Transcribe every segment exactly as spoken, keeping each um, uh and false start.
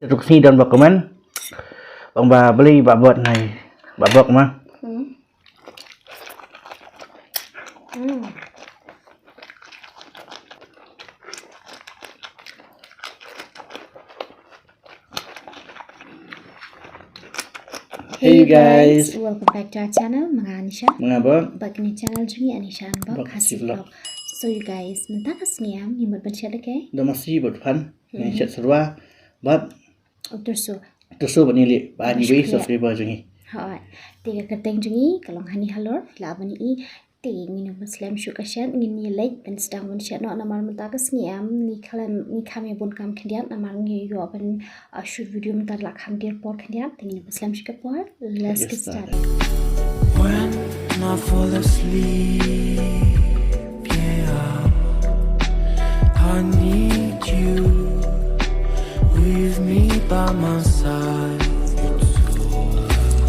Te to ka sngi don ba comment. Bang ba beli ba bot nai. Ba bok ma. Hmm. Hmm. Hey, you guys. Welcome back to our channel. Ma nga Anisha. Ma nga Bok. Bad kane ka channel jong ngi Anisha and Bok Khasi Vlog. So you guys, mynta ka sngi em ngi mut ban shet lehkai. Da masi bad phan. Hmm. Ngi shet syrwa bad u tyrso. Tyrso bad ngi leh ba ngi wei subscriber jong ngi. Hooid. Te ka kyrteng jong ngi ka long Hani Halor, lah ban ïohi. Te ngin ym slem shuh ka shet, ngin ïa leit ban sdang ban shet noh namar mynta ka sngi em ngi khlem, ngi kham ïa bun kam khyndiat namar ngi ïoh ban, uh, shoot video mynta la kham dier por khyndiat. Te ngin ym slem shuh ka por. Let's get started. When I fall asleep, yeah, I need you with me by my side.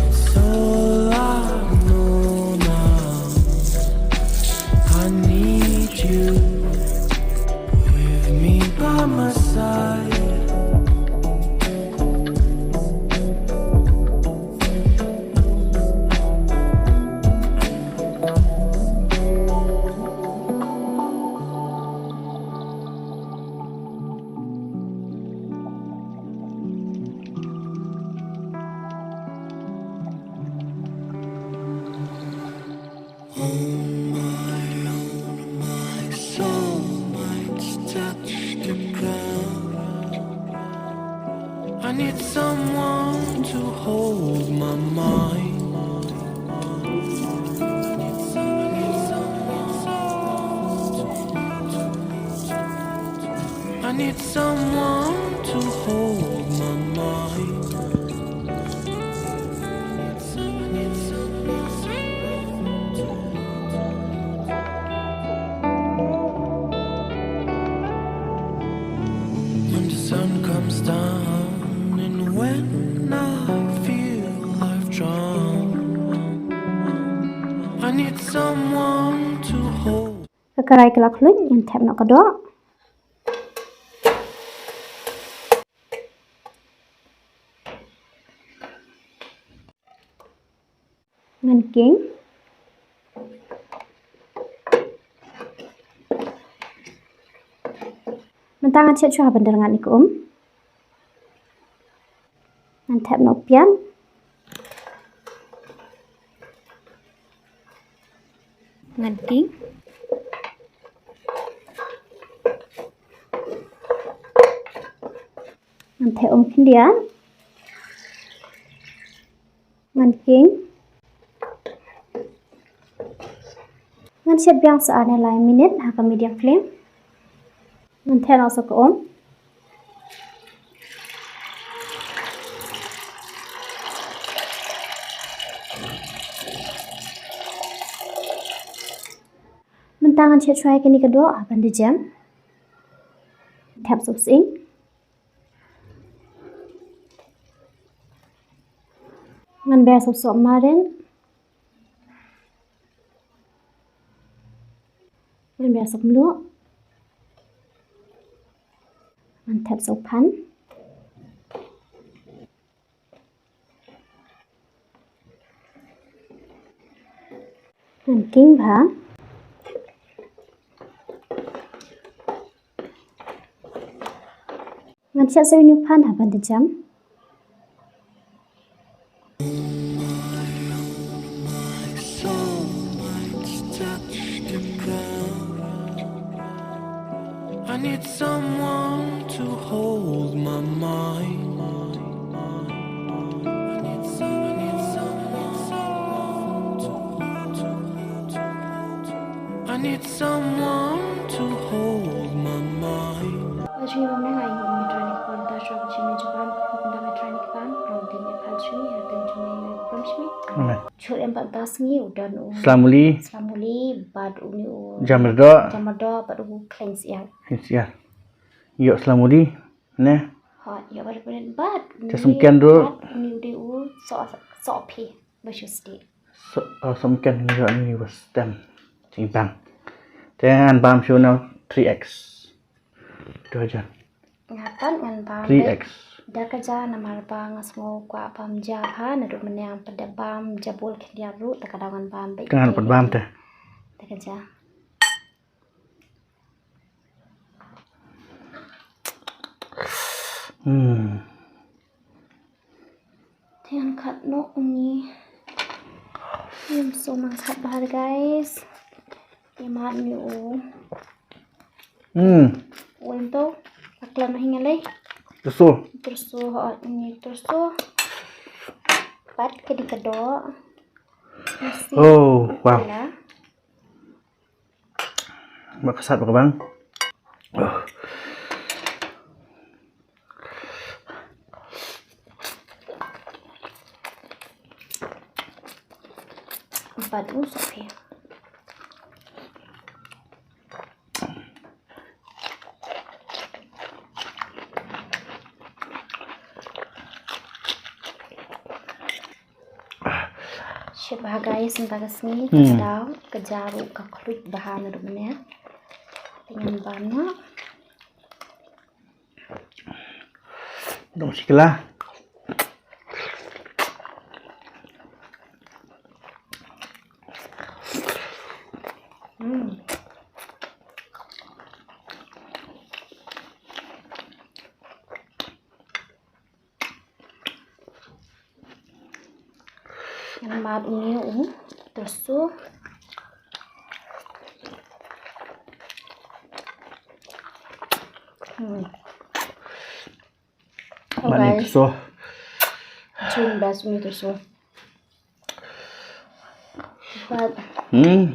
It's all I know now. I need you with me by my side. Oh my, oh my, soul might touch the ground. I need someone to hold my mind. I need someone to hold my mind. When the sun comes down and when I feel I've drowned, I need someone to hold. Ka karai ka la khluit, ngan thep noh ka doh. Ngan king. Mynta ngan shet shuwa ban da ngan ïa ka um. Ngan thep noh pian. Ngan king. Ngan thep um khyndiat. Ngan king. Ngan shet biang sa ar ne lai minit ha ka medium flame. Ngan thep noh sa ka um. Mynta ngan shet shuwa ïa kane ka doh ha ban da jem. Thep sohsying. Ngan ber soh soh marin. Ngan ber soh mluh. Ngan thep soh phan. Ngan king bha. Ngan shet sa ïa une u phan ha ban da jem. I need someone to hold my mind. I need some-, I need someone. I need someone to hold my mind. Ba jingim ne ngai ngam trai ni kwan ta shwa ba jingim japan ko kunda ngai trai ni kwan. Ram tin ne pal shmi, ha tin jingim ne pram shmi. Amen. Chur em pat ba sngi u don u. Slamuli. Slamuli bad u ni u. Jamrdo. Jamrdo bad u kleng siar. Kleng siar. Yo slamuli ne. Ha, yo bad bad. Jasum kendro. Bad u ni u de u so so phi ba shu sti. So, oh, so mungkin ngi ïoh ngi ba stem. Jing bang. Te ngan bam shu na three X. Tu aja. Ngatan ngan bam. Three X. Da ka ja namar ba nga sngew kwah bam ja bha, naduh mynne ngam pat dep bam ja bul khyndiat ruh, te ka daw ngan bam beit. Te ngan pat bam te. Da ka ja. Hmm. Te ngan khat noh uni. Ym sngewsih nang khat bha, guys. Te mad uni u. Hmm. Wan to, a klam hi nga lei. Trso. Trso, ho, ni trso. Pat ka di ka doh. Nasi. Oh, wow. Wala. Ba ka sat ba ka bang. Oh. Empat, oh, okay. Shit bha, guys, mynta ka sngi, hmm, ka sdaw, ka ja ruh ka khluit bha naduh mynne. Te ngan bam noh. Dong sikla. Hmm. Ngan mad uni u trso. Hmm. Mad uni trso. Jun bas uni trso. Pat. Hmm.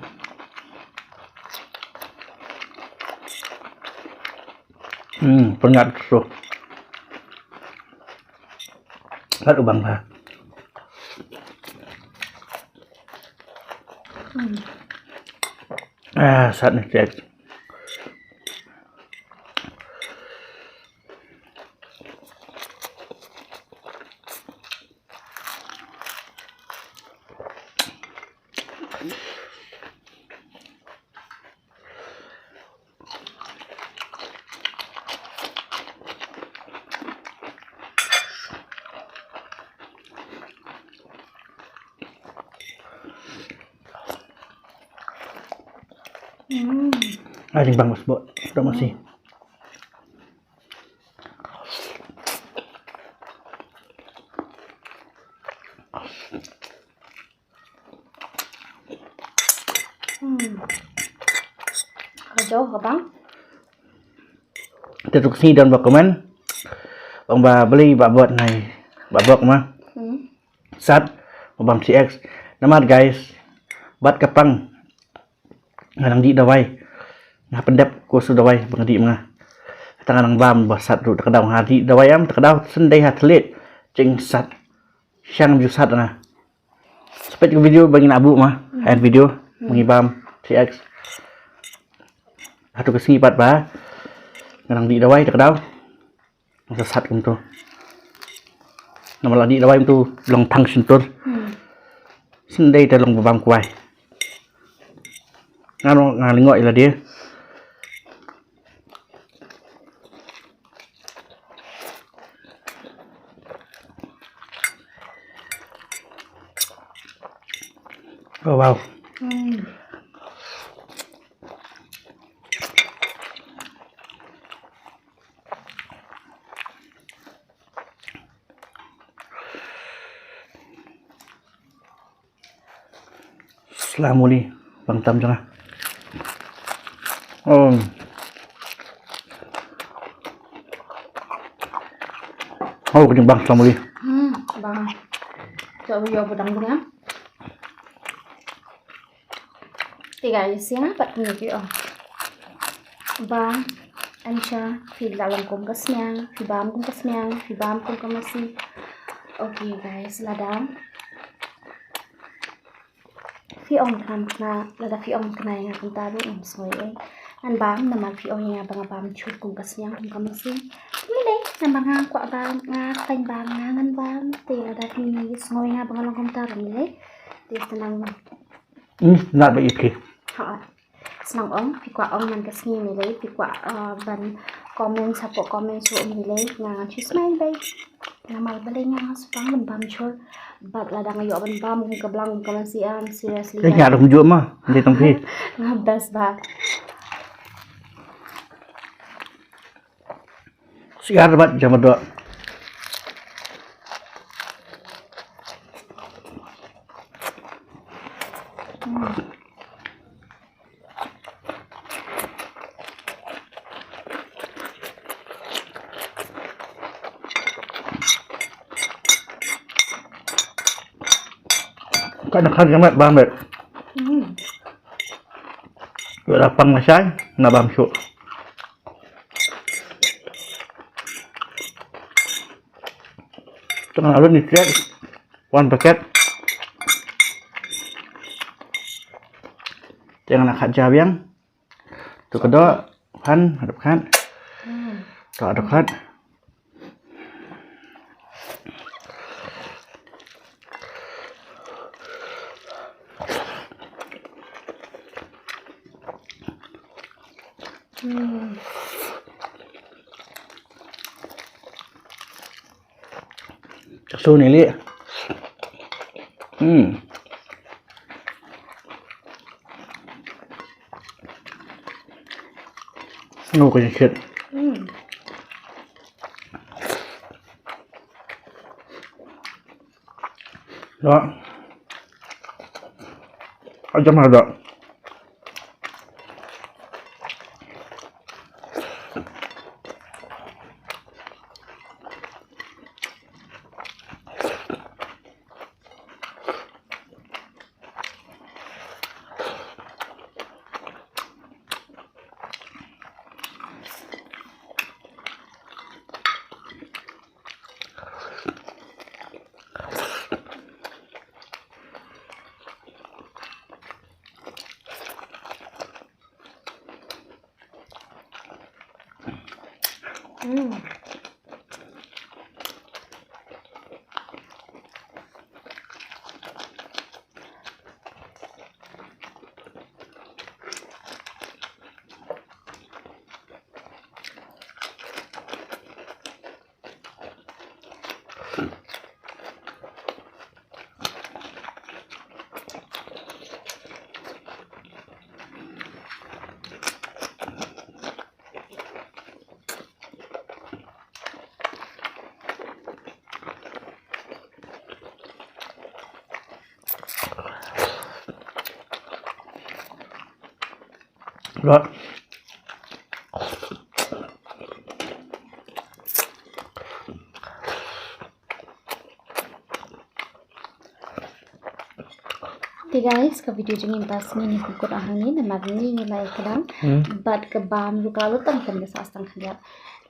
Hmm, pyngat trso. Pat u bang bha. Hmm. Ah, sat ni tek. Hmm. Ai, ding bang mas bot. Dah masih. Hmm. Ka jaw ka bang. Te tu ka sngi don ba comment. Ong ba beli ba bot nai. Ba bok ma. Hmm. Sat, ba bam three X. Namar guys, bat ka pang. Nga nang dih dawai. Nga pyndep ko su dawai ba nga dih ma nga. Kata nga nang bam ba sat ruh, ta ka daw nga dih dawai am, ta ka daw sendai ha thlit. Jing sat. Shang ju sat nga. Spet ka video ba ngin abu ma. Hmm. End video, hmm, ba ngi bam three X. Hatu ka sngi pat ba nga nang dih dawai, ta ka daw. Nang sa sat kumto. Namar la dih dawai kumto long thang shyntur. Hmm. Sendai te long ba bam kwai. Nga nang, nga lyngngoh ïa lade. Oh, wow. Hmm. Sla muli bang tam jong nga. Oh. Oh, ka jingbang sla muli. Hmm, bang. Ka ïoh ba dang bang. Te guys, ïa nga pat kumne ki ong. Ba, Anisha, phi la long kum ka sniang, phi bam kum ka sniang, phi bam kum ka masi. Okay guys, lada phi ong khnang khnang, lada phi ong khnang ïa nga kumta ruh ngam sngew ei. Ngan bam namar phi ong ïa nga ba nga bam chut kum ka sniang kum ka masi. Ngi lei, namar nga kwah bam, nga khlaiñ bam, nga ngan bam. Te lada phi sngew ïa nga ba nga long kumta ruh ngi lei. Te sa nang Hmm, nat ba ïa phi. Ha. Sa nang ong, phi kwah ong man ka sngi me lei, phi kwah, uh, ban Comment, support comment shuh ym lei, nga ngan shu smile beit. Namar balei nga nga spang ban bam jhur. Bad lada nga ïoh ban bam kum ka blang kum ka mynsiem, seriously. Te nga dang ju ma, dei tang phi. Nga best ba. Siar bad jam doh. Kan kan yang ba met. Hmm. Wala pang masai na bam shuh. Tang alun ni trek. One packet. Tang na khat jabiang. Tu ka doh, phan, hadap khat. Hmm. Tu hadap khat. Hmm. Su ni li. Hmm. Sngew ka jingshit. Hmm. Dah. Aja mah dah. Mm. Right. Te guys, ka video jong ngi mynta ngin ïa pynkut hangne namar ngi ngi la ïa kdang. Hmm. Bad ka bam ruh ka la lut tang kan ka sah tang khyndiat.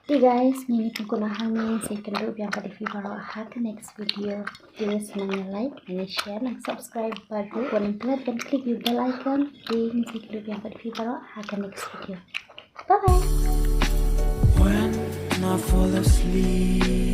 Te guys, ngin ïa pynkut hangne, sa ïakynduh biang pat ïa phi baroh ha ka next video. Please nang ïa like, nang ïa share, nang subscribe baroh. Wat nang klet ban click ïa u bell icon. Te ngin sa ïakynduh biang pat ïa phi baroh ha ka next video. Bye bye. When I fall asleep.